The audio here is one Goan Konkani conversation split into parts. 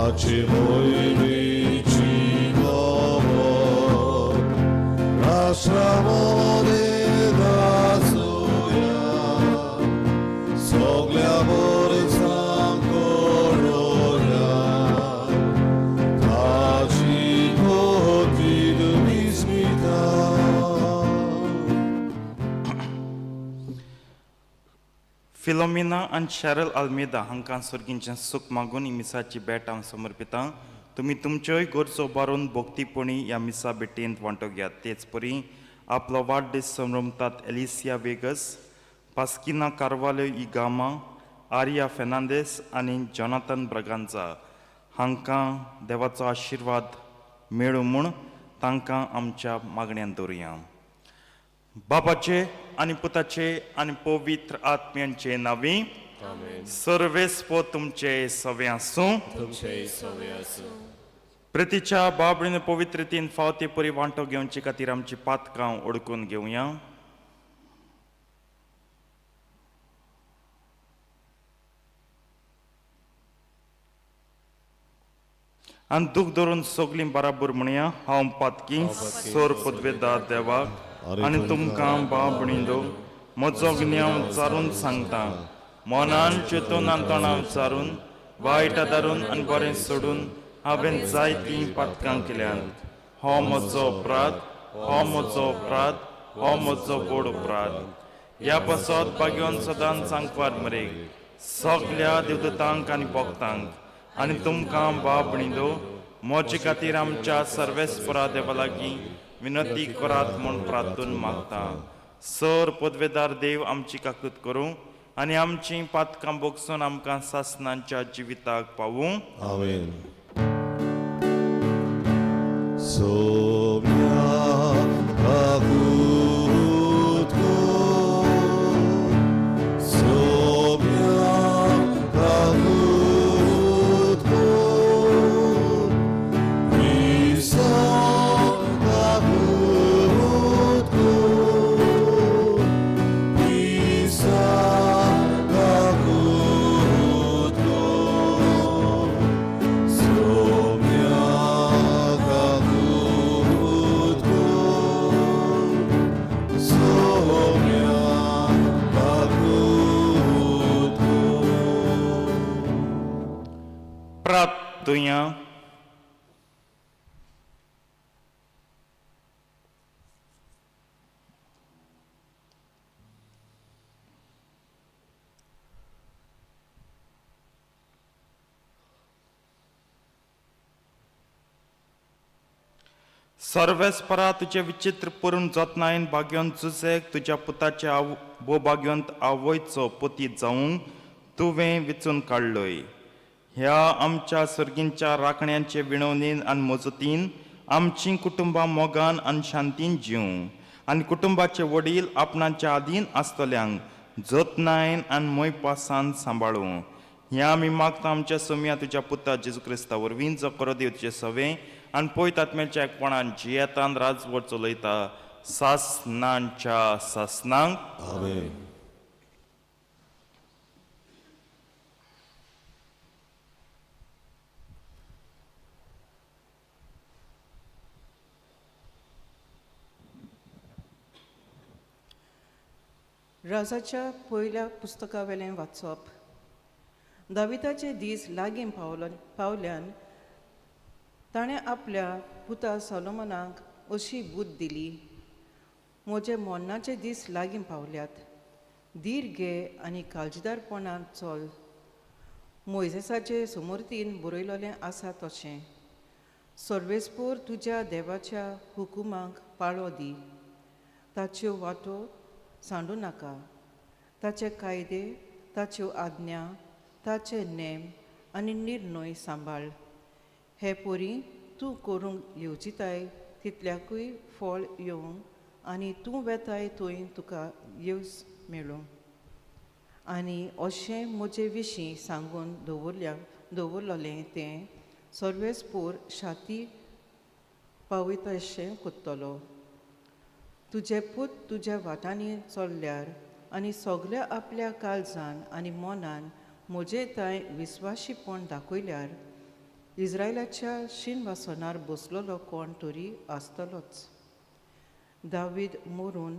ताचे मोहिमेची खबर राष्ट्रामदें गाजोवया, सगल्या वर्सांक कळोवया, ताची कोतीद विस्मिता. फिलोमिना आनी शॅरल आल्मेदा हांकां सर्गींचें सूख मागून ही मिसाची भेट हांव समर्पितां. तुमी तुमच्योय गरजो बारून भोक्तीपणी ह्या मिसा भेटींत वांटो घेयात. तेच परी आपलो वाडदीस संभ्रमतात एलिसिया वेगस, पास्किना कार्वाल्यो इगामा, आर्या फेर्नांदीस आनी जॉनाथन ब्रगांजा हांकां देवाचो आशिर्वाद मेळूं म्हूण तांकां आमच्या मागण्यांत दवरुया. बापाचे आनी पुताचे आनी पवित्र आत्म्यांचे नांवी. सर्वेस्पो तुमचे सवे आसूं. तुमचे सवे आसूं. प्रितीच्या बाबडीन पवित्रतेन फावते परी वांटो घेवचे खातीर आमची पातकां ओडकून घेवया. आनी दूख धरून सगलीं बराबर म्हणया, हांव पातकी सोर पदवेदार देवाक आनी तुमकां बाबणींदो म्हजो गिन्याव चारून सांगता. मनान चिंतून आनी तोंडान चारून वायट आदारून आनी बरें सोडून हांवें जायतीं पातकां केल्यांत. हो म्हजो अपराध, हो म्हजो अपराध, हो म्हजो गोड अपराध. ह्या पासत भाग्यवन सदांच सांगपार मरेक सगल्या देवदूतांक आनी भक्तांक आनी तुमकां बाबणीदो म्हजे खातीर आमच्या सर्वेस्परा देवा लागीं विनंती करात म्हूण प्रार्थून मागता. सर पदवेदार देव आमची काकूत करूं आनी आमचीं पातकां भोगसून आमकां सासनांच्या जिविताक पावूं. आमेन. सोम्या काकूत कर, सोम्या काकूत कर, क्रिस्ता काकूत कर, क्रिस्ता काकूत कर, सोम्या काकूत कर, सोम्या काकूत कर. प्रार्थुया. सर्वेस्परा तुजे विचित्र पुरून जतनायन भाग्योन जुजेक तुज्या पुताच्या भोभाग्योंत आवयचो पोती जावंक तुवें विचून काडलोय. ह्या आमच्या सर्गींच्या राखण्यांचे विणवणीन आनी मजतीन आमचीं कुटुंबां मोगान आनी शांतीन जिवं आनी कुटुंबाचे वडील आपणाच्या आदीन आसतल्यांक जतनायन आनी मोयपासान सांबाळूं. ह्या आमी मागता आमच्या सोम्या तुज्या पुता जेजू क्रिस्ता वरवीं, जो करो देव तुजें सवें आनी पयत आत्म्याच्या एकपणान जियेतान राजवट चलयता सासनांच्या सासनांक. आमेन. राजाच्या पयल्या पुस्तका वेलें वाचप. दाविताचे दीस लागीं पावल्यान ताणें आपल्या पुता सोलोमनाक अशी बुद्द दिली, म्हजे मरणाचे दीस लागीं पावल्यात, धीर घे आनी काळजीदारपणान चल, मोयजेसाचे समर्थीन बरयलेलें आसा तशें. सर्वेस्पोर तुज्या देवाच्या हुकुमाक पाळो दी, ताच्यो वाटो सांडू नाका, ताचे कायदे, ताच्यो आज्ञा, ताचे नेम आनी निर्णय सांबाळ. हे परी तूं करूंक येवजिताय तितल्याकूय फळ येवंक आनी तूं वेताय थंय तुका येवस मेळूं. आनी अशें म्हजे विशीं सांगून दवरलेलें तें सर्वेस्पोर शाती पावयतशें कोत्तलो. तुजे पूत तुज्या वाटांनी चल्ल्यार आनी सगल्या आपल्या काळजान आनी मनान म्हजे थंय विस्वाशीपण दाखयल्यार इस्रायलाच्या शिनवासनार बसलेलो कोण तरी आसतलोच. दावीद मरून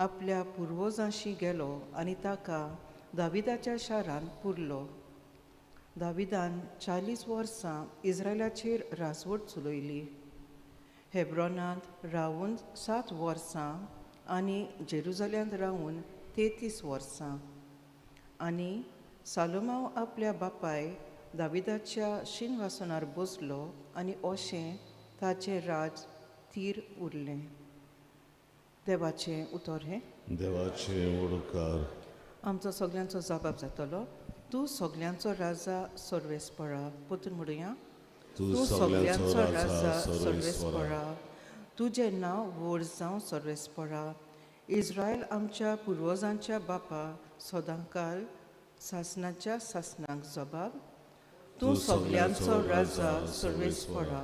आपल्या पुर्वजांशी गेलो आनी ताका दाविदाच्या शारांत पुरलो. दाविदान 40 वर्सां इस्रायलाचेर राजवट चलयली. हेब्रॉनांत रावून 7 वर्सां आनी जेरुजाल्यांत रावून 33 वर्सां. आनी सालोमांव आपल्या बापाय दाविदाच्या शिनवासनार बसलो आनी अशें ताचें राज थीर उरलें. देवाचें उतर हें. देवाचे उडकार. आमचो सगल्यांचो जबाब जातलो. तूं सगल्यांचो राजा सर्वेस्परा. परतून म्हणुया. तूं सगल्यांचो राजा सर्वेस्परा. तुजें नांव व्हड जावं सर्वेस्परा. इस्रायल आमच्या पुर्वजांच्या बापा सदांकाल सासनाच्या सासनाक जबाब. तूं सगल्यांचो राजा सर्वेस्परा.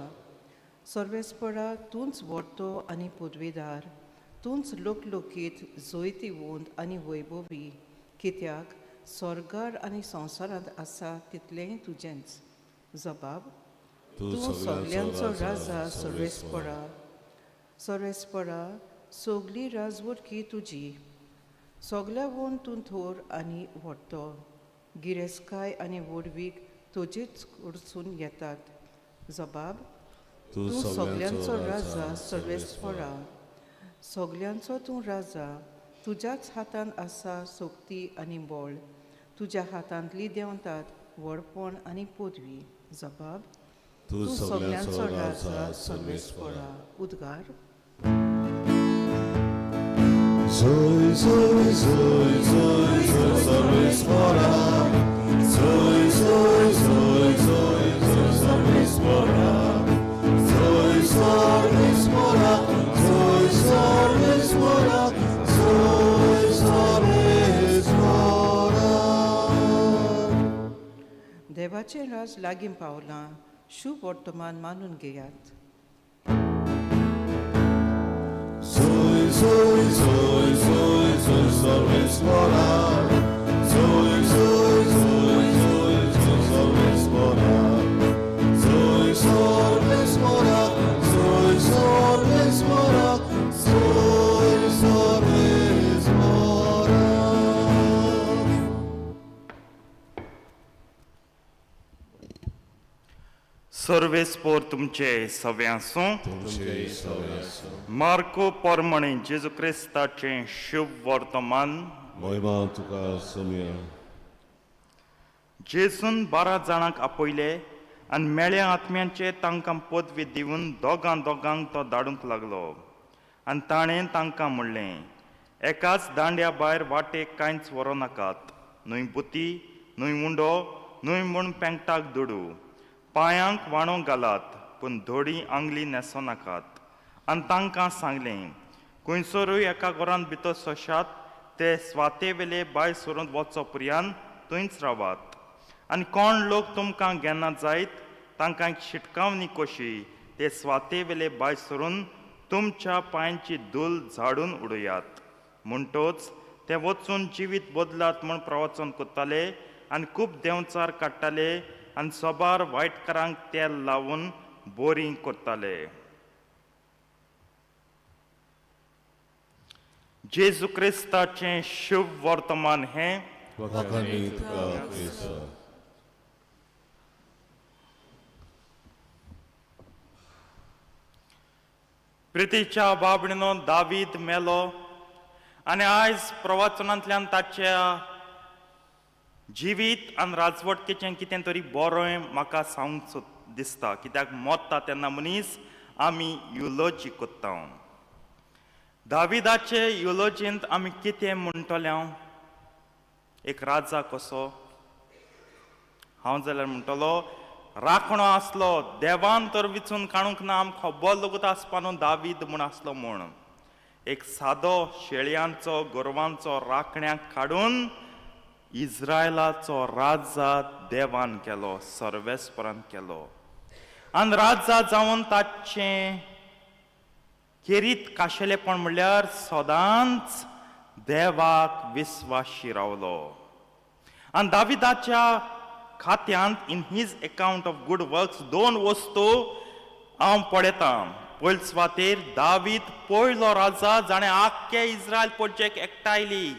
सर्वेस्परा तूंच व्हडतो आनी पदवीदार, तूंच लोकलोकीत जैतिवंत आनी वैभवी, कित्याक स्वर्गार आनी संवसारांत आसा तितलेंय तुजेंच. जबाब. तूं सगल्यांचो राजा सर्वेस्परा. सर्वेस्परा सगली राजवटकी तुजी, सगल्या वोन तूं थोर आनी व्हडतो, गिरेस्तकाय आनी व्हडवीक तुजेच कडसून येतात. जबाब. तूं सगल्यांचो राजा सर्वेस्परा. सगल्यांचो तूं राजा, तुज्याच हातांत आसा शक्ती आनी बळ, तुज्या हातांतली देंवतात व्हडपण आनी पदवी. जबाब. तूं सगल्यांचो राजा सर्वेस्परा. उद्गार. Zoy, zoy, zoy, zoy, zoy, सर्वेस्परा. Zoy, zoy, zoy, zoy, zoy, सर्वेस्परा. Zoy, सर्वेस्परा. Zoy, सर्वेस्परा. Zoy, सर्वेस्परा. देवाचें राज लागीं पावलां, शुभ वर्तमान मानून घेयात. Zoy, zoy, zoy, zoy, zoy, सर्वेस्परा. Zoy, zoy, zoy, zoy, zoy, सर्वेस्परा. Zoy, सर्वेस्परा. Zoy, सर्वेस्परा. Zoy, सर्वेस्परा. सर्वेस्पोर तुमचे सवे आसूं. तुमचे सवे आसूं. मार्को पोरमणे जेजू क्रिस्ताचें शुभ वर्तमान. महिमा तुका सोमया. जेजून 12 जाणांक आपयले आनी मेळ्या आत्म्यांचे तांकां पदवी दिवन दोगां दोगांक तो धाडूंक लागलो. आनी ताणें तांकां म्हणलें, एकाच दांड्या भायर वाटेक कांयच व्हरूं नाकात, न्हय बुती, न्हय उंडो, न्हय म्हूण पेंकटाक दुडू, पांयांक वाणो घालात, पूण धोडी आंगली न्हेसो नाकात. आनी तांकां सांगलें, खंयसरूय एका घरांत भितर सोशात ते स्वातेवेले भायर सरून वचो पर्यंत थंयच रावात. आनी कोण लोक तुमकां घेना जायत तांकां एक शिटकावणी कशी ते स्वातेवेले भायर सरून तुमच्या पांयांची धूल झाडून उडयात. म्हणटोच ते वचून जिवीत बदलात म्हूण प्रवचन करताले आनी खूब देंवचार काडटाले आनी सोबार वायटकारांक तेल लावन बोरीं करताले. जेजू क्रिस्ताचें शुभ वर्तमान हें. वाखाणी तुका क्रिस्ता. प्रितीच्या बाबणीनो दावीद मेलो आनी आयज प्रवचनांतल्यान ताच्या जिवीत आनी राजवटकेचें कितें तरी बरें म्हाका सांगूंक दिसता, कित्याक मरता तेन्ना मनीस आमी युलोजी करता. दाविदाचे युलोजींत आमी कितें म्हणटले? एक राजा कसो हांव जाल्यार म्हणटलो राखणो आसलो, देवान तर विचून काडूंक ना, आमकां खबर लगूत आसपा न्हू दावीद म्हूण आसलो म्हूण. एक सादो शेळयांचो गोरवांचो राखण्याक काडून इस्रायलाचो राजा देवान केलो, सर्वेस्परान केलो. आनी राजा जावन ताचें खेरीत काशेलेपण म्हणल्यार सदांच देवाक विस्वाशी रावलो. आनी दाविदाच्या खात्यांत in his account of good works दोन वस्तू हांव पळयतां. पयले सुवातेर दावीद पयलो राजा जाणें आख्खे इस्रायल पोडजेक एकठांयली.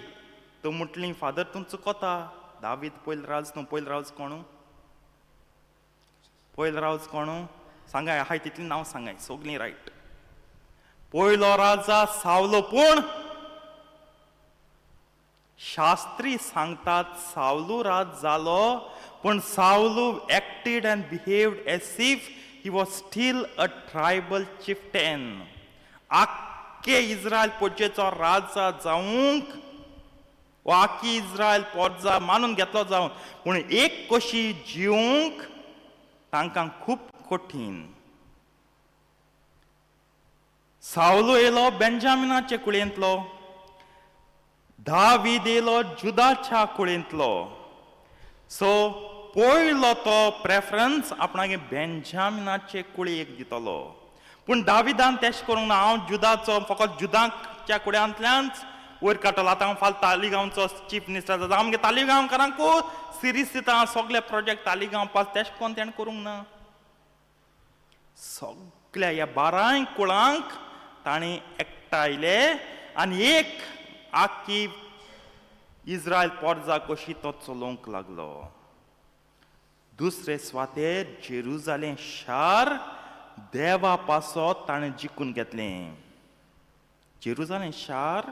तूं म्हटली फादर तूं चुकता, दावीद पयलो राज न्हू. पयलो राज कोणू? पयलो राज कोणू सांगाय. आहाय तितलीं नांव सांगाय सगलीं रायट. पयलो राजा सावलो, पूण शास्त्री सांगतात सावलू राज जालो, पूण सावलू acted and behaved as if he was still a tribal chieftain. आख्खे इस्रायल पोजेचो राजा जावंक वा आख्खी इस्रायल पोरजा मानून घेतलो जावन, पूण एक कशी जिवंक तांकां खूब कठीण. सावलो येयलो बेंजामिनाचे कुळयेंतलो, दावीद येयलो जुदाच्या कुळयेंतलो. सो पयलो तो प्रेफरन्स आपणागे बेंजामिनाचे कुळयेक दितलो, पूण दाविदान तेश करूंक ना. हांव जुदाचो, फकत जुदाच्या कुड्यांतल्यानच वयर काडटलो. आतां हांव फाल्यां तालिगांवचो चीफ मिनिस्टर जाता, आमगे तालिगांवकारांकू सिरीज दिता, सगळे प्रोजेक्ट तालिगांव पास. तेश कोन्न तेणें करूंक ना. सगल्या ह्या बाराय कुळांक ताणें एकठांयले आनी एक आख्खी इस्रायल पोरजा कशी तो चलोवंक लागलो. दुसरे सुवातेर जेरुजालें शार देवा पासत ताणें जिखून घेतलें. जेरुजालें शार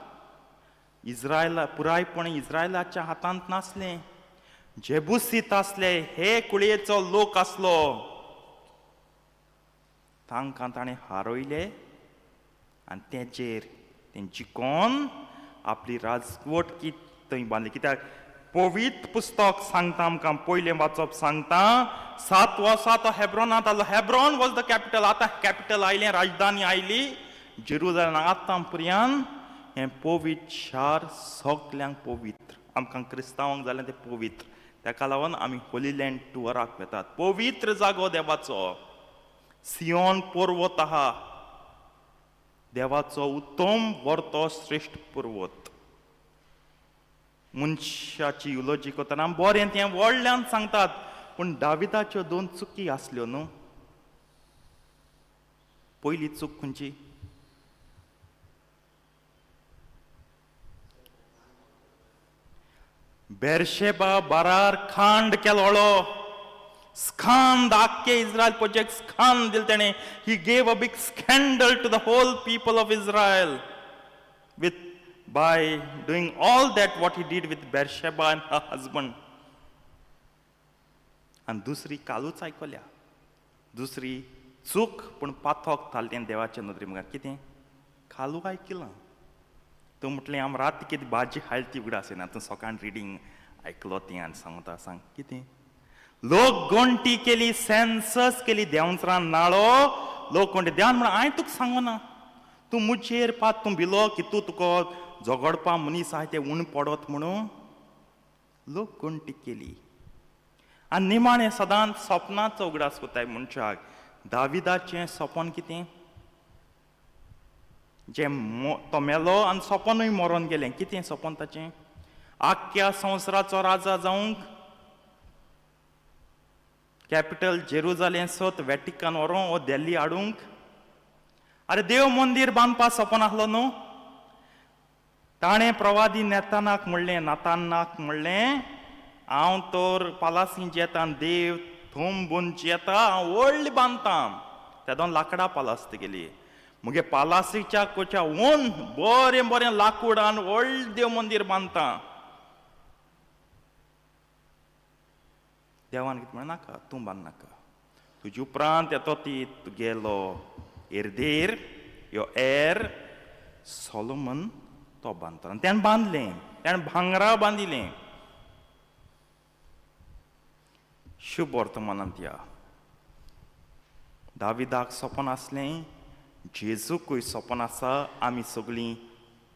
इस्रायला पुरायपणे इस्रायलाच्या हातांत नासलें, जेबुसीत आसले, हे कुळयेचो लोक आसलो. तांकां ताणें हारयले आनी तेजेर तें जिकोन आपली राजवटकी थंय बांदली. कित्याक पवित्र पुस्तक सांगता आमकां, पयलें वाचप सांगता, 7 वर्सां तो हेब्रॉनांत आसलो. Hebron was the capital. आतां कॅपिटल आयलें, राजधानी आयली जेरुजलेम. आतां पर्यंत हें पवित्र शार सगल्यांक पवित्र. आमकां क्रिस्तांवांक जालें तें पवित्र, ताका लागून आमी होली लँड टुअराक वेतात. पवित्र जागो देवाचो सियोन पर्वत आहा, देवाचो उत्तम वर्तो श्रेश्ठ पर्वत. मनशाची युलोजी करतना बरें तें व्हडल्यान सांगतात, पूण दाविदाच्यो दोन चुकी आसल्यो न्हू. पयली चूक खंयची? बेरशेबा बारार खांड केलोळो स्खांद. आख्खे इस्रायल प्रोजेक्ट स्खांद दिल तेणें. He gave a big scandal to the whole people of Israel with by doing all that what he did with Bathsheba and her husband. आनी दुसरी कालूच आयकल्या, दुसरी चूक पूण पाथोक थारलें देवाच्या नदरे मुखार. कितें कालू आयकिलां? तूं म्हटलें आम रात कितें भाजी हाडली ती उगडास येना. तूं सकाळ रिडींग आयकलो ती आनी सांगता, सांग कितें. लोक गणटी केली, सेन्सस केली, देंवचारान नाळो लोक गणटी. देवान म्हणून हांवें तुका सांगना, तूं मुजेर पात तूं भिलो की तूं तुका झगडपा मनीस आहाय ते उण पडत म्हणून लोक गणटी केली. आनी निमाणें सदांच सपनाचो उगडास कोताय मनशाक. दाविदाचें सपन कितें जें तो मेलो आनी सपनूय मरोन गेलें. कितें सपन ताचें? आख्ख्या संवसाराचो राजा जावंक, कॅपिटल जेरुजालें सत वॅटिकन व्हरोंक वो दिल्ली हाडूंक. आरे देव मंदीर बांदपा सपन आसलो न्हू. ताणें प्रवादी नेतानाक म्हणलें, नातानाक म्हणलें, हांव तर पालासी जेता, देव थंबून जेता, हांव व्हडली बांदता. तेदोन लांकडां पालास गेली. मुगे पालासीच्या कोच्या ओन बरें बरें लाकूड आनी व्हडलें देव मंदीर बांदता. देवान कितें म्हणलें? नाका, तूं बांदनाका, तुजे उपरांत येतो ती तुगेलो एर्देर यो एर सोलोमन, तो बांदता. आनी तेणें बांदलें, तेणें भांगरा बांदिलें. शुभ वर्तमानांत या दाविदाक सपन आसलें, जेजूकूय सपन आसा, आमी सगळीं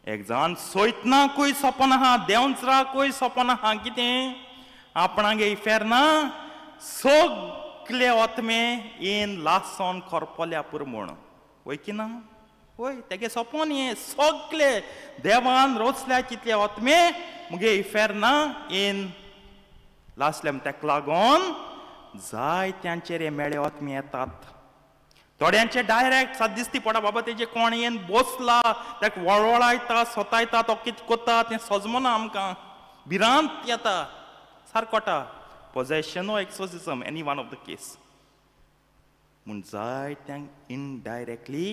एक जाण सोयतनाकूय सपन आहा, देंवचाराकूय सपन आहा. कितें आपणागे इफेर्ना सगले ओतमे येन लासोन करपल्या पुरमूण वय की ना वय. तेगे सपन हें, सगले देवान रोचल्या कितले ओतमे मुगे इफेर्ना येन लासले तेका लागोन जायत्यांचेर हे मेळे आत्मे येतात. थोड्यांचे डायरेक्ट सात दिसती पडा बाबा तेजे कोण येन बसला, तेका वळवळायता, सोतायता, तो कितें कोता तें सजमना आमकां, भिरांत येता सारकोटा. Possession O exorcism, any one of the case. म्हूण जायत्यांक इनडायरेक्टली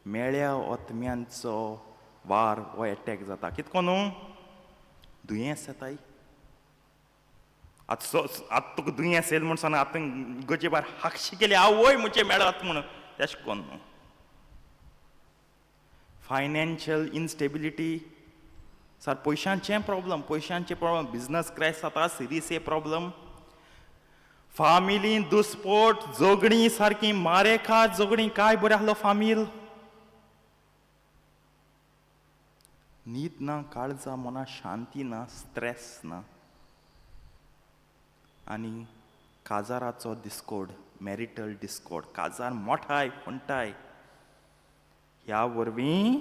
मेळ्या आत्म्यांचो वार हो एटॅक जाता. कितको न्हू दुयेंस येताय. आतां आतां तुका दुयेंस येयलें म्हूण सांग, आतां गजे भायर हाकशी केली आवय म्हजे मेळत म्हूण, तेश कोन्न न्हू. फायनान्शियल इनस्टेबिलिटी, सार पयशांचें प्रॉब्लम, पयशांचें प्रॉब्लम, बिजनस क्रॅश जाता, सिरीस ए प्रॉब्लम, फामिली दुस्पोट, झगडीं सारकीं मारेखा झगडीं, काय बरें आसलो फामील, न्हीद ना, काळजा मना शांती ना, स्ट्रेस ना, आनी काजाराचो डिस्कोड, मॅरिटल डिस्कोड, काजार मोठाय खुंटाय. ह्या वरवीं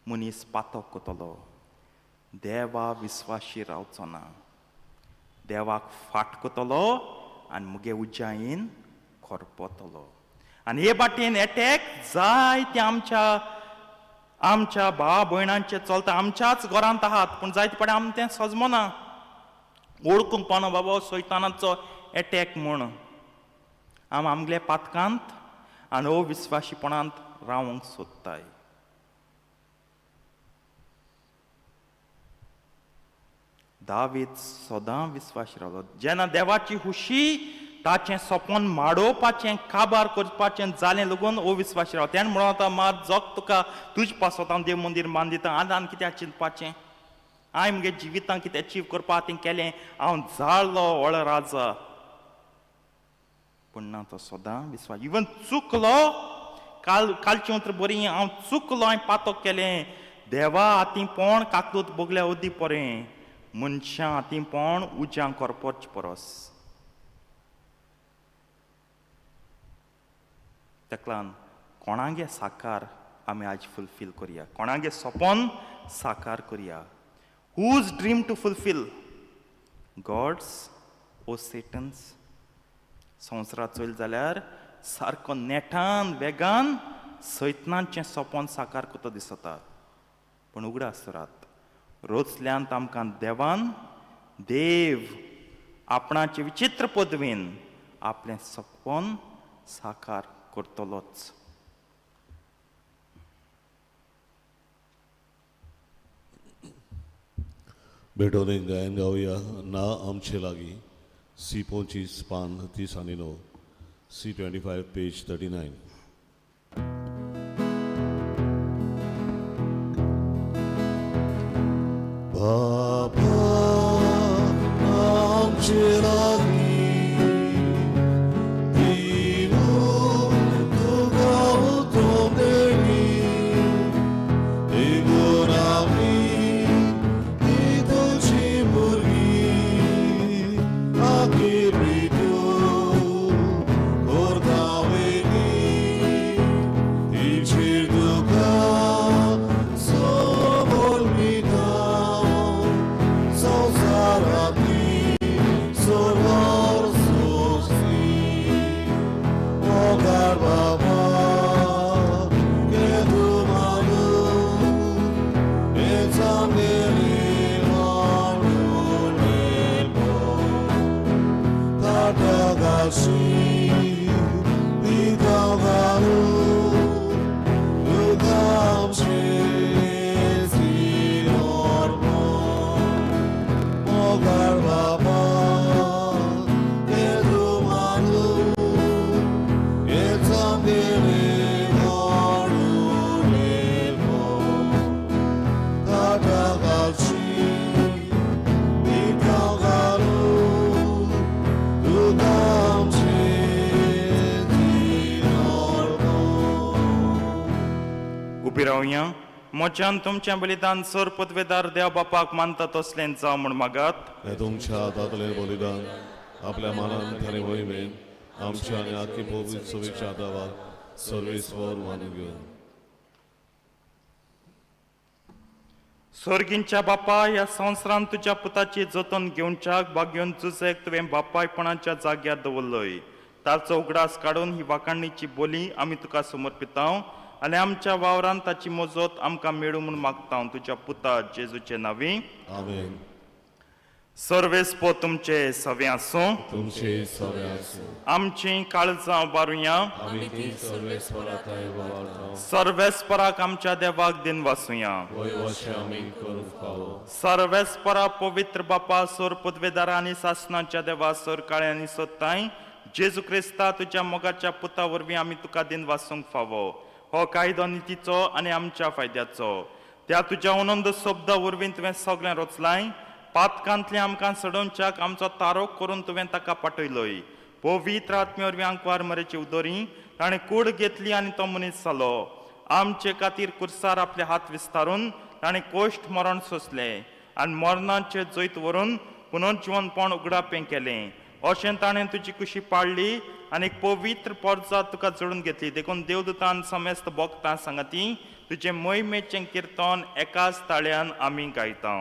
मनीस पातक कोतलो, देवा विस्वाशी रावचो ना, देवाक फाट कोतलो आनी मुगे उज्जायेन खरपतलो. आनी हे बाटेन एटॅक जायते आमच्या आमच्या भाव भयणांचे चलता, आमच्याच घरांत आहात, पूण जायते पडे आम तें सजमना, ओळखूंक पावना बाबा सैतानाचो एटॅक म्हूण. आम आमगले पातकांत आनी अविस्वाशीपणांत रावंक सोदताय. दावीद सदां विस्वास रावलो. जेन्ना देवाची हुशी ताचें सपन माडोवपाचें, काबार करपाचें जालें लागून अविस्वास रावलो. तेणें म्हणून आतां मात जग तुका तुज पासत हांव देव मंदीर बांदिता, आनी आनी कित्याक चिंतपाचें, हांवें म्हगे जिवितांत कितें अचीव करपा तें केलें, हांव जाळ्ळो व्हड राजा. पूण ना, तो सदां विस्वास. इवन चुकलो, काल कालचें उतर बरी, हांव चुकलो, हांवें पातक केलें, देवा हातीं पोण काकूत बोगल्या अदी परें, मनशां हातीं पोण उज्यां करपोच परस. तेकलान कोणागे साकार आमी आज फुलफील करया, कोणागे सपन साकार करया. Whose dream to fulfil, God's or Satan's? संवसारांत चोयलें जाल्यार सारको नेटान वेगान सैतनाचें सपन साकार करता दिसता. पूण उगडास दवरात, रोजल्यांत आमकां देवान देव आपणाचे विचित्र पदवीन आपलें सपन साकार करतलोच. भेटोवन एक गायन गावया, ना आमचे लागीं, सी 25 पान 39, सी 25 पेज 39. बाबा आमचे लागीं दिवो तुका उतोम देणी, देखून आमी ती तुजी भुरगीं, आखीर तूं करता वेगळी, तिचेर तुका समर्पिता, संवसारांतली सर्व सोंसली. मोगाळ बाबा केदू मानून, हें सांगलें मानून ताटगाशी पिताव घालून, तुका आमचें सिनोर्मो. मोगाळ बाबा केदू मानून, हें सांगलें मानून ताटगाशी पिताव घालून, तुका आमचें सिनोर्मो. उबी रावया. म्हज्यान तुमचें बलिदान सर पदवेदार देव बापाक मानता तसलें जावं म्हूण मागात. हे तुमच्या हातांतलें बलिदान आपल्या मानान खरें वयमेन आमच्या आनी आखी पवित्र सवेच्या देवाक सर्वेस्वर मानून घेवन. सोर्गींच्या बापा, ह्या संवसारांत तुज्या पुताची जतन घेवच्याक बागेवन जुजेक तुवें बापायपणाच्या जाग्यार दवरलोय. ताचो उगडास काडून ही वाखाणीची बोली आमी तुका समर्पितांव आनी आमच्या वावरान ताची मजत आमकां मेळूं म्हूण मागता तुज्या पुता जेजूचे नांवी. आमेन. सर्वेस्पो तुमचे सवे आसूं. तुमचे सवे आसूं. आमची काळजां उबारुया. आमी ती सर्वेस्परा थंय वावरता. सर्वेस्पराक आमच्या देवाक दिन वासुया. वय वशें आमी करूंक फावो. सर्वेस्परा पवित्र बापा, सोर पदवेदारा आनी सासणाच्या देवा, सोर काळे आनी सोत्ताय जेजू क्रिस्ता तुज्या मोगाच्या पुता वरवीं आमी तुका दिन वासूंक फावो. हो कायदो नितीचो आनी आमच्या फायद्याचो. त्या तुज्या अनंत शब्दा वरवीं तुवें सगळें रचलाय. पातकांतलें आमकां सडोवच्याक आमचो तारोक करून तुवें ताका पाठयलोय. पवित्र आत्मे वरवीं आंकवार मरेची उदोरी ताणें कूड घेतली आनी तो मनीस जालो. आमचे खातीर कुर्सार आपले हात विस्तारून ताणें कोश्ट मरण सोंसलें आनी मरणाचें जैत व्हरून पुनर्जिवनपण उगडापें केलें. अशें ताणें तुजी कुशी पाळ्ळी आनी एक पवित्र पोरजात तुका जोडून घेतली. देखून देवदूतान समेस्त भोगता सांगाती तुजें मोहिमेचें किर्तन एकाच ताळ्यान आमी गायता.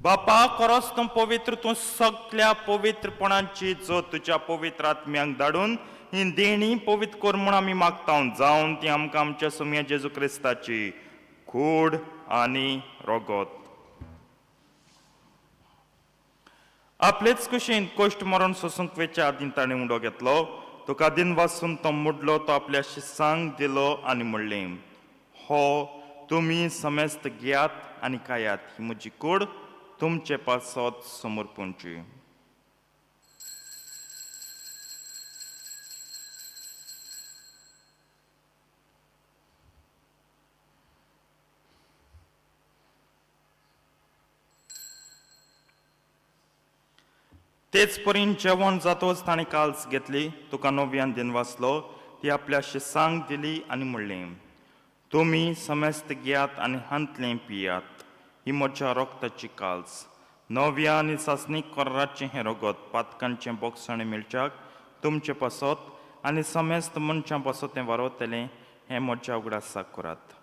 बापा, खरोच तूं पवित्र, तूं सगल्या पवित्रपणाची जो तुज्या पवित्र आत्म्यांक धाडून ही देणी पवित्र कर म्हूण आमी मागता. जावन ती आमकां आमच्या सुमया जेजू क्रिस्ताची कूड आनी रोगोत. आपलेच कुशीन कोश्ट मरण सोसूंक वेच्या आदीं ताणें उडो घेतलो. तुका दिन वासून तो मुडलो. तो आपल्या शिसांक दिलो आनी म्हणलें, हो तुमी समेस्त घेयात आनी खायात. ही म्हजी कूड तुमचे पासत समर्पणची. तेच परीन जेवण जातोच ताणें काल्स घेतली. तुका नव्यान दिन वाचलो. ती आपल्या शिसांक दिली आनी म्हणलें, तुमी समेस्त घेयात आनी हांतलें पियात. ही म्हज्या रोगताची काल्स. नव्या आनी सासणीक कराराचें हें रोगत पातकांचें बोगसाणें मेळच्याक तुमचे पासत आनी समेस्त मनशां पासत तें वारवतलें. हें म्हज्या उगडासाक करात.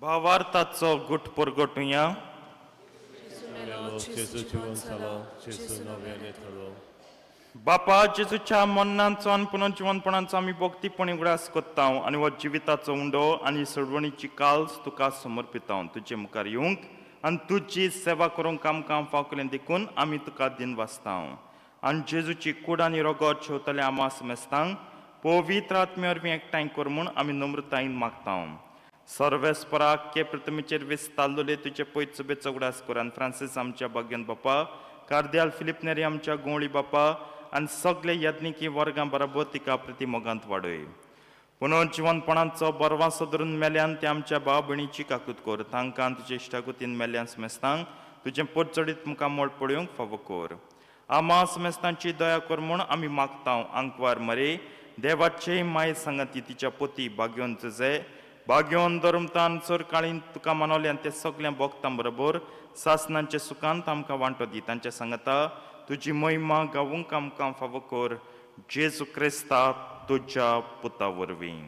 भावार्थाचो गुट परगटुया. जेजू जिवन जालो, जेजू नव्याने थलो. बापा, जेजूच्या मरणाचो आनी पुनर्जिवनपणाचो आमी भक्तीपणी उगडास करता आनी हो जिविताचो उंडो आनी सोडवणीची काल्स तुका समर्पिता. तुजे मुखार येवंक आनी तुजी सेवा करूंक आमकां फाव केलें देखून आमी तुका दिन वाचता. आनी जेजूची कूड आनी रोगत शेवतले आमा समेस्तांक पवित्र आत्मे वरवीं एकठांय कर म्हूण आमी नम्रतायेन मागता. सर्वेस्पराक के प्रतिमेचेर विस्तारलेले तुजे पयत सुबेचो उगडास कर आनी फ्रांसीस आमच्या भाग्यन बापा, कार्दियाल फिलीप नेरी आमच्या गोंवळी बापा आनी सगळे यज्ञिकी वर्गां बरोबर तिका प्रतिमोगांत वाडय. पुनर्जिवनपणाचो बरवासो धरून मेल्यान ते आमच्या भाव भयणीची काकूत कर. तांकां तुजे इश्टागतीन मेल्यान समेस्तांक तुजें पोटचडीत मुखामळ पळोवंक फावो कर. आमा समेस्तांची दया कर म्हूण आमी मागता. आंकवार मरे देवाचे माय सांगाती तिच्या पोती भाग्योन तुजे भाग्योन धर्मतान चरकाळीन तुका मनोले आनी ते सगळ्या भोगतां बरोबर सासनांचे सुखांत आमकां वांटो दी. तांचे सांगता तुजी महिमा गावूंक आमकां फावो कर. जेजू क्रिस्ता तुज्या पुता वरवीं.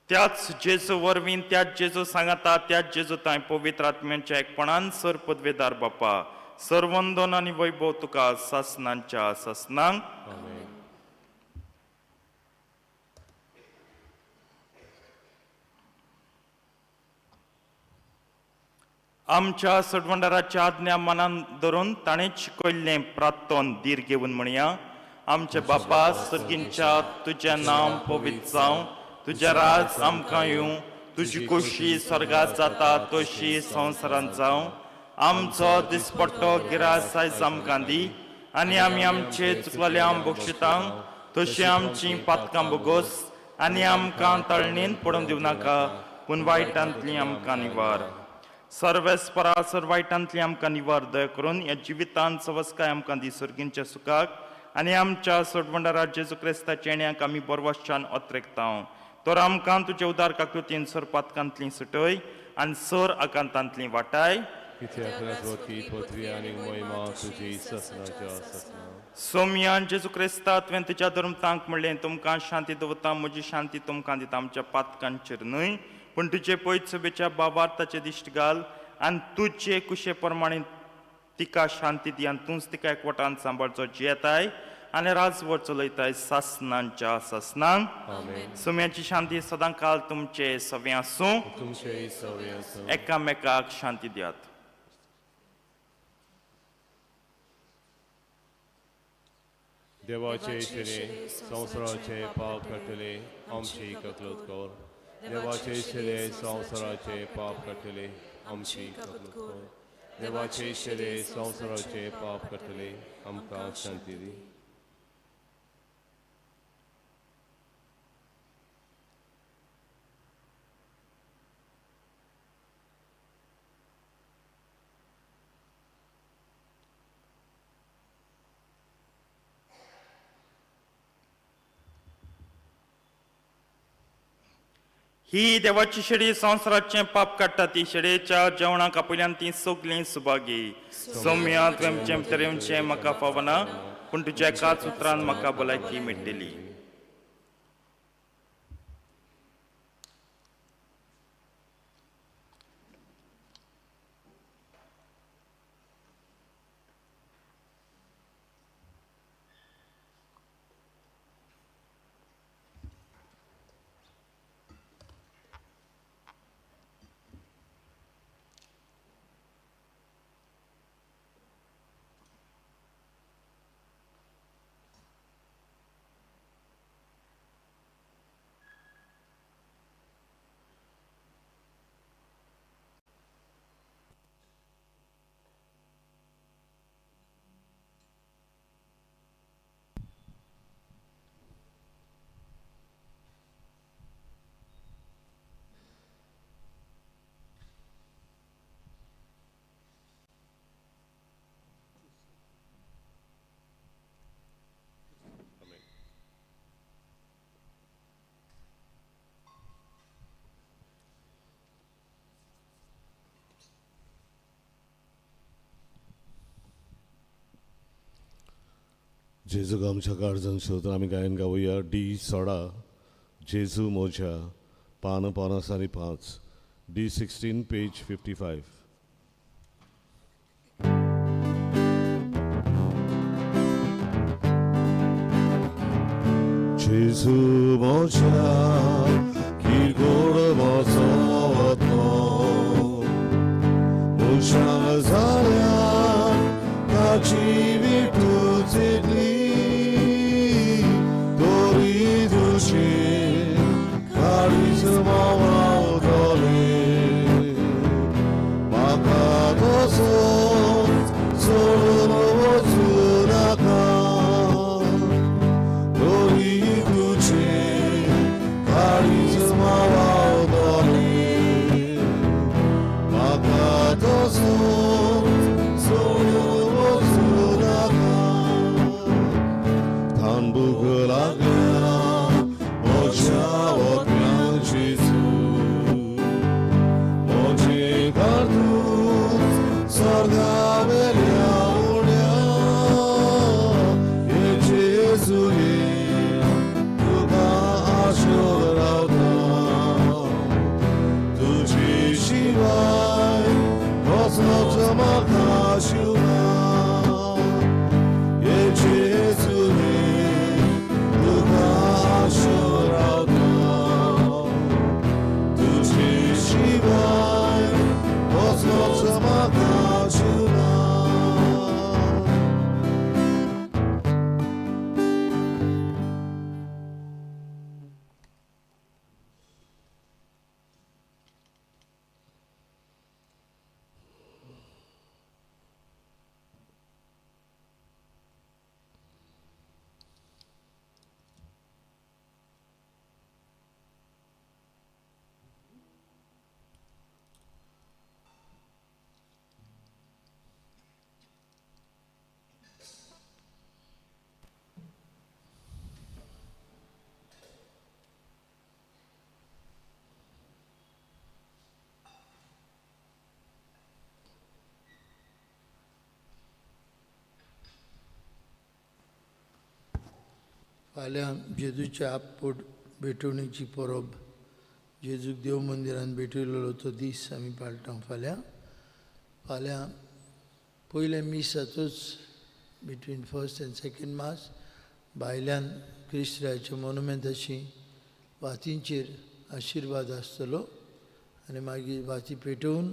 त्याच जेजू वरवीं, त्याच जेजू सांगाता, त्याच जेजू तांय पवित्र आत्म्यांच्या एकपणान सर पदवेदार बापा, सर्वंदन आनी वैभव तुका सासनांच्या सासनांक. आमेन. आमच्या सडवंडाराच्या आज्ञा मनान धरून ताणें शिकयल्लें प्रार्थन धीर घेवन म्हणया. आमचे बापा सर्गींच्या, तुजें नांव पवित्र जावं, तुजें राज आमकां येवं, तुजी खोशी स्वर्गात जाता तशी संवसारांत जावं. आमचो दिसपट्टो गिरास आयज आमकां दी आनी आमी आमचे चुकलेल्या बक्षितांक तशी आमची पातकां बोगोस आनी आमकां तळणीन पडून दिवं नाका, पूण वायटांतली आमकां निवार. सर्वेस्परा सर वायटांतली आमकां निवार. दया करून ह्या जिवितांत सवस्काय आमकां दी सर्गींच्या सुखाक आनी आमच्या सोडवंडारा जेजू क्रिस्ताच्या येण्याक आमी बरवशान अत्रेकता. तर आमकां तुजे उदार काकृतीन सर पातकांतली सुटय आनी सर आकांतांतली वाटाय. कित्याक राजवती, पदवी आनी महिमा तुजी ससनाच्या ससना. सोमयान जेजू क्रिस्ता, तुवें तुज्या धर्मतांक म्हणलें, तुमकां शांती दवरता, म्हजी शांती तुमकां दिता. आमच्या पातकांचेर न्हय पूण तुजे पयत सभेच्या बाबार ताचे दिश्ट घाल आनी तुजे कुशे प्रमाणे तिका शांती दी आनी तूंच तिका एकवटान सांबाळचो, जियेताय आनी राजवट चलयताय सासनांच्या सासनांक. आमेन. सोम्याची शांती सदां काल तुमचे सवें आसूं. तुमचे सवे आसूं. एकामेकाक शांती दियात. देवाचे शिरे संवसाराचे पाप काडटले, आमची ककलत कर. देवाचे शिरे संवसाराचे पाप काडटले, आमची ककलत कर. देवाचे शिरे संवसाराचे पाप काडटले, आमकां शांती दी. ही देवाची शेडी संवसाराचें पाप काडटा. ती शेडयेच्या जेवणाक आपयल्यान ती सगलीं सुभागी. सोम्या, तुवें भितर येवचें म्हाका फावना, पूण तुज्या एकाच उतरान म्हाका भलायकी मेळटली. जेजूक आमच्या काळजान सोदून आमी गायन गावया डी 16, जेजू मोज्या, पान 55, डी 16, पेज 55. जेजू मोज्या किरकोळ बसवतो, मनशां जाल्या ताची विटूच येतली, तरी तुजें काळीज म्होंवावतलें. म्हाका तसोच सोडून वचूं नाका, तरी तुजें काळीज म्होंवावतलें. म्हाका तसोच सोडून वचूं नाका. थांबूंक लागल्या म्हज्या वत्यान जेजू, म्हजें काळतूच स्वर्गावेल्या उण्या. हे जेजू, हे तुका आशेवन रावता. फाल्यां जेजूच्या आपपोट भेटवणीची परब, जेजूक देव मंदिरान भेटयलेलो तो दीस आमी पाळटा फाल्यां. फाल्यां पयलें मीस जातूच between first and second mass भायल्यान क्रिस्त्राच्या मोनुमेंताशी वातींचेर आशिर्वाद आसतलो आनी मागीर वाती पेटोवन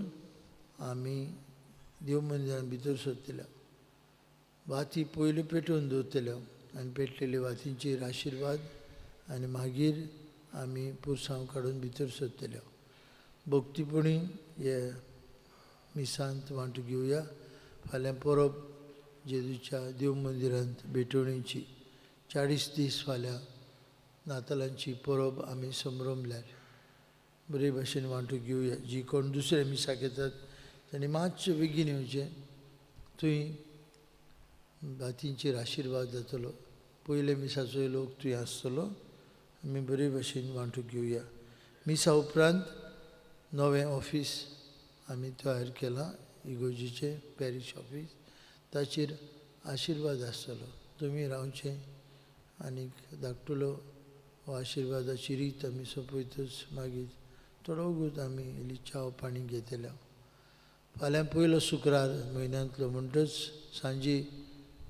आमी देव मंदिरान भितर सरतले. वाती पयल्यो पेटोवन दवरतल्यो आनी पेटलेल्या वातींचेर आशिर्वाद आनी मागीर आमी पुरसांव काडून भितर सरतले. भक्तीपणी हे मिसांत वांटो घेवया. फाल्यां परब जेजूच्या देव मंदिरांत भेटवणीची 40 दीस फाल्यां नातालांची परब आमी संभ्रमल्यार बरे भाशेन वांटो घेवया. जी कोण दुसरे मिसाक येतात तांणी मातशें बेगीन येवचें, थंय भातींचेर आशिर्वाद जातलो. पयले मिसाचोय लोक थंय आसतलो. आमी बरे भाशेन वांटो घेवया. मिसा उपरांत नवें ऑफीस आमी तयार केलां, इगोर्जीचें पॅरीश ऑफीस, ताचेर आशिर्वाद आसतलो. तुमी रावचें आनीक धाकटुलो हो आशिर्वादाची रीत आमी सोंपयतच मागीर थोडो वगत आमी इल्ली च्याव पाणी घेतले. फाल्यां पयलो शुक्रार म्हयन्यांतलो म्हणटच सांजे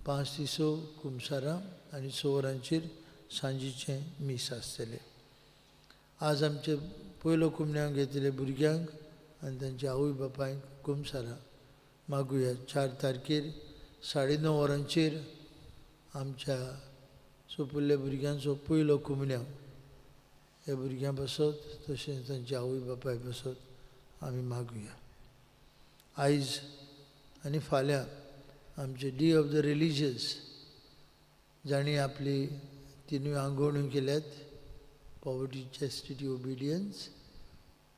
5 ते 6 कुमसारां आनी 6 वरांचेर सांजेचें मीस आसतलें. आज आमचे पयलो कुमण्यांक घेतले भुरग्यांक आनी तांच्या आवय बापायक कुमसारां मागुया. 4 तारखेर 9:30 वरांचेर आमच्या सोंपिल्ल्या भुरग्यांचो पयलो कुमण्यांव ह्या भुरग्यां पासत तशेंच तांच्या आवय बापाय पासत आमी मागुया. आयज आनी फाल्यां आमचे डे ऑफ the religious, जांणी आपली तिनूय आंगवण्यो केल्यात, पॉवर्टी, चॅस्टिटी, ओबिडियन्स,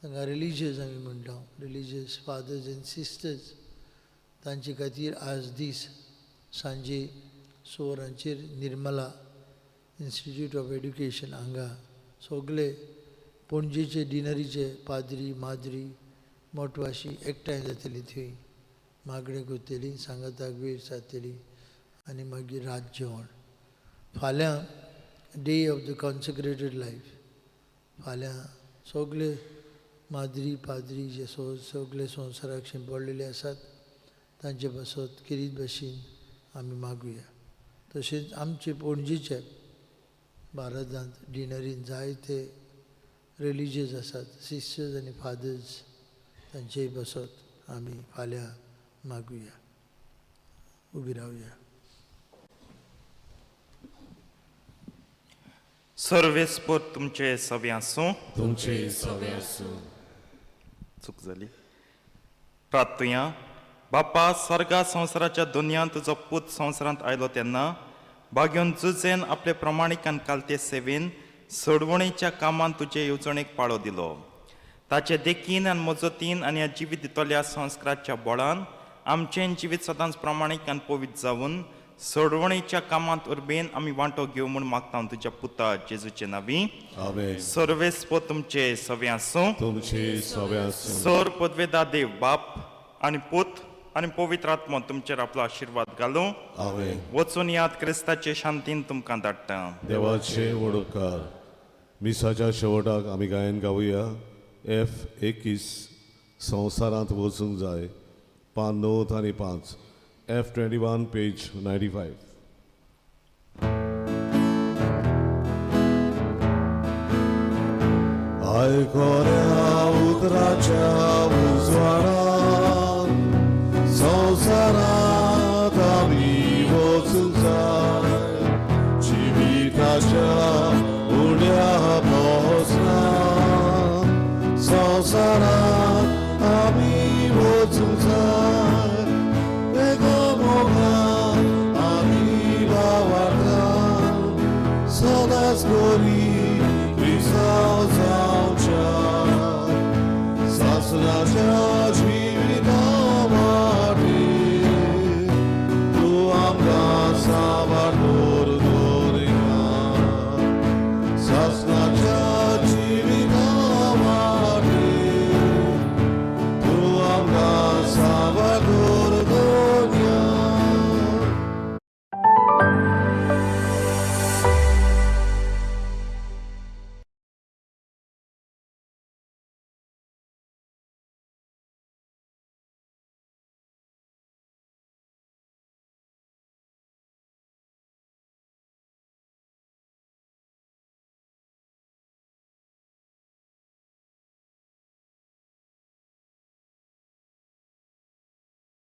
तांकां रिलीजियस आमी म्हणटा, रिलीजियस फादर्स एंड सिस्टर्स, तांचे खातीर आज दीस सांजे 6 वरांचेर निर्मला इन्स्टिट्यूट ऑफ एड्युकेशन हांगा सगळे पणजेचे डिनरीचे पाद्री माद्री मोटवाशी एकठांय जातली, थंय मागणें करतली, सांगाताक वेळ सारतली आनी मागीर रात जेवण. फाल्यां day of the consecrated life, फाल्यां सगळे माद्री पाद्री जे सगळे संवसाराक शिंपडलेले आसात तांचे पासत खेरीत भाशेन आमी मागुया. तशेंच आमचे पणजेचे भारतांत डिनरीन जायते रिलीजियस आसात, सिस्टर्स आनी फादर्स, तांचेय पासत आमी फाल्यां मागुया. उबी रावया. सर्वेस्पर तुमचे सवे आसूं. तुमचे सवे आसूं. चूक जाली. प्रार्थुया. बापा सर्गा संवसाराच्या दुनियांत तुजो पूत संवसारांत आयलो तेन्ना बागेवन जुजेन आपले प्रमाणीक आनी कालते सेवेन सोडवणेच्या कामांत तुजे येवजणेक पाळो दिलो. ताचे देखीन आनी मजतीन आनी ह्या जिवीत दितल्या संस्काराच्या बळान आमचें जिवीत सदांच प्रमाणीक आनी पवित्र जावन सोडवणेच्या कामांत उर्बेन आमी वांटो घेवं म्हूण मागता हांव तुज्या पुता जेजूचे नांवी. आमेन. सर्वेस्पर तुमचे सवे आसूं. तुमचे सवे आसूं. सर पदवेदा देव बाप आनी पूत आनी पवित्र आत्मो तुमचेर आपलो आशिर्वाद घालूं. आमेन. वचून याद क्रिस्ताचे शांतीन तुमकां धाडटा. देवाचे व्हड उपकार. मिसाच्या शेवटाक आमी गायन गावया F 21 संवसारांत वचूंक जाय, पान 9 आनी 5, F 21 page 95. आयकोऱ्या उतराच्या उजवाडान संवसारांत आमी वचूंक जाय, जिविताच्या उण्या पोसना संवसारांत